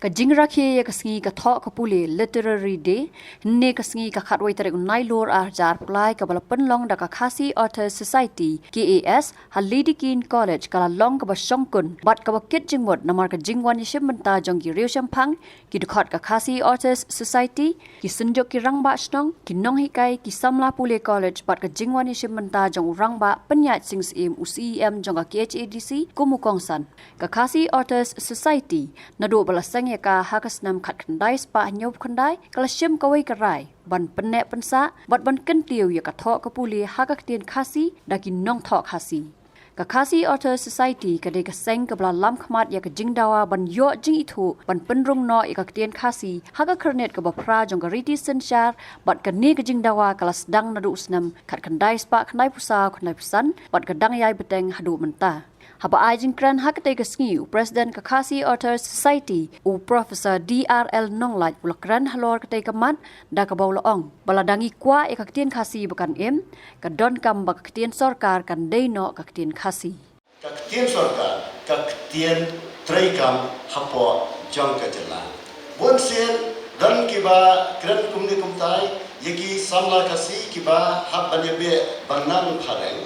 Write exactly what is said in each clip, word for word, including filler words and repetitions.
Ka jingrakhe ïa ka sngi ka thoh ka pule Literary Day, hynne ka sngi ka khatwei tarik u Nailur ar hajar arphew lai kaba la pynlong da ka Khasi Authors Society, K A S, ha Lady Keane College ka la long kaba shongkun bad kaba kit jingmut namar ka jingwan ïashim bynta jong ki riewshemphang, ki dkhot ka Khasi Authors Society, ki synjuk ki rangbah shnong, ki nonghikai, ki samla pule college bad ka jingwan ïashim bynta jong u Rangbah Pynïaid Sing Syiem, u C E M jong ka K H A D C, kum u kongsan. Ka Khasi Authors Society naduh ba la seng ïa ka ha ka snem khatkhyndai spah hynñiewphew khyndai ka la shim kawei ka rai ban pynneh pynsah bad ban kyntiew ïa ka thoh ka pule ha ka ktien Khasi da ki nongthoh Khasi. Ka Khasi Authors Society ka dei ka seng kaba la lam khmat ïa ka jingdawa ban ïoh jingithuh ban pynrung noh ïa ka ktien Khasi ha ka khyrnit kaba phra jong ka riti synshar, bad kane ka jingdawa ka la sdang naduh u snem khatkhyndai spah khyndaiphew saw khyndaiphew san bad ka dang ïai bteng haduh mynta. Haba ai jingkren ha katei ka sngi u President ka Khasi Authors Society, u Professor D R L Nonglait, u la kren halor katei ka mat da kaba u la ong ba lada ngi kwah ïa ka ktien Khasi ba kan im, ka donkam ba ka ktien sorkar kan dei noh ka ktien Khasi. Ka ktien sorkar, ka ktien treikam hapoh jong ka jylla. Bun sien don kiba kren kumne kumtai ïa ki samla Khasi kiba hap ban ïabeh ba nang phareng.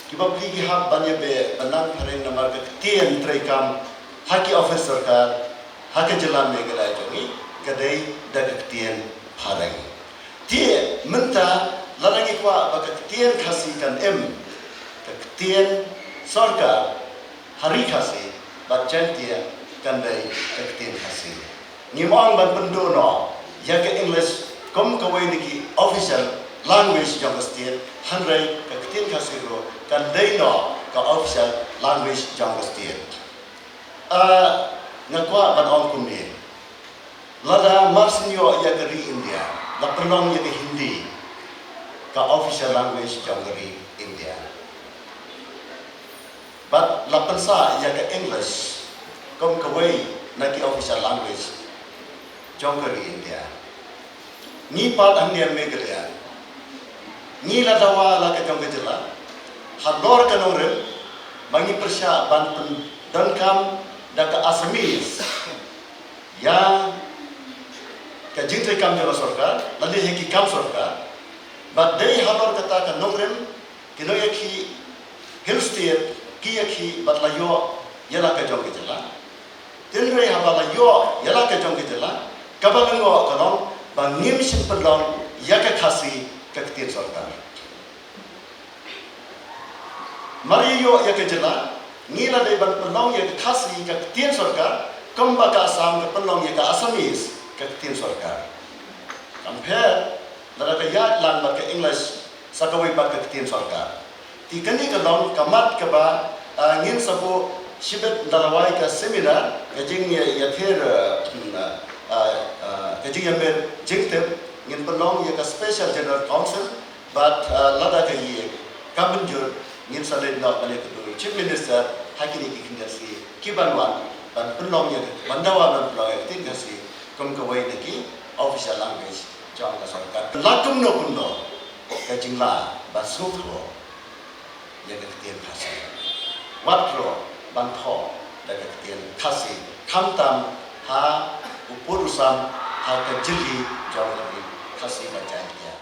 Kiba plie ki hap ban ïabeh ba nang phareng namar ka ktien treikam ha ki office sorkar ha ka jylla Meghalaya jong ngi ka dei da ka ktien phareng. Te mynta lada ngi kwah ba ka ktien Khasi kan im, ka ktien sorkar ha Ri Khasi bad Jaiñtia kan dei ka ktien Khasi. Ngim ong ban pynduh noh ïa ka English kum kawei na ki official language jong ka state, hynrei ka ktien Khasi ruh kan dei noh ka official language jong ka state. Ah, nga kwah ban ong kumne. Lada mar syn ïoh ïa ka ri India, la pynlong ïa ka Hindi ka official language jong ka ri India. Bad la pynsah ïa ka English kum kawei na ki official language jong ka ri India. Ngi pat hangne Meghalaya, ngi la dawa la ka jong ka jylla halor ka nongrim ba ngi pyrshah ban pyndonkam da ka Assamese ïa ka jingtreikam jong ka sorkar, lane ha ki kam sorkar. Bad dei halor kata ka nongrim, ki nongïakhih Hill State ki ïakhih bad la ïoh ïa la ka jong ka jylla. Hynrei haba la ïoh ïa la ka jong ka jylla, kaba lyngngoh ka long ba ngim shym pynlong ïa ka Khasi ka ktien sorkar. Mar ïa ïoh ïa ka jylla, ngi la dei ban pynlong ïa ka Khasi ka ktien sorkar, kumba ka Assam ka pynlong ïa ka Assamese ka ktien sorkar. Kam pher lada ka ïaid lang bad ka English sa kawei pat ka ktien sorkar. Te kane ka long ka mat kaba, ah, ngin sa buh shibit da lawei ka seminar, ka jingïa, ïathied, ah, ah, ah, ka jingïamir jingtip, ngin pynlong ïa ka Special General Council, bad, ah, lada ka ïing kam mynjur, ngin sa leit noh ban ïakynduh Chief Minister ha kine ki khyndiat sngi ki ban wan, ban pynlong ïa, ban dawa ban pynlong ïa ka ktien Khasi kum kawei na ki official language jong ka sorkar. La kumno kumno ka jingla ban sngewthuh ïa ka ktien Khasi. Wat ruh ban thoh da ka ktien Khasi, khamtam ha u pud u sam, ha ka jylli jong ka ri Khasi bad Jaiñtia.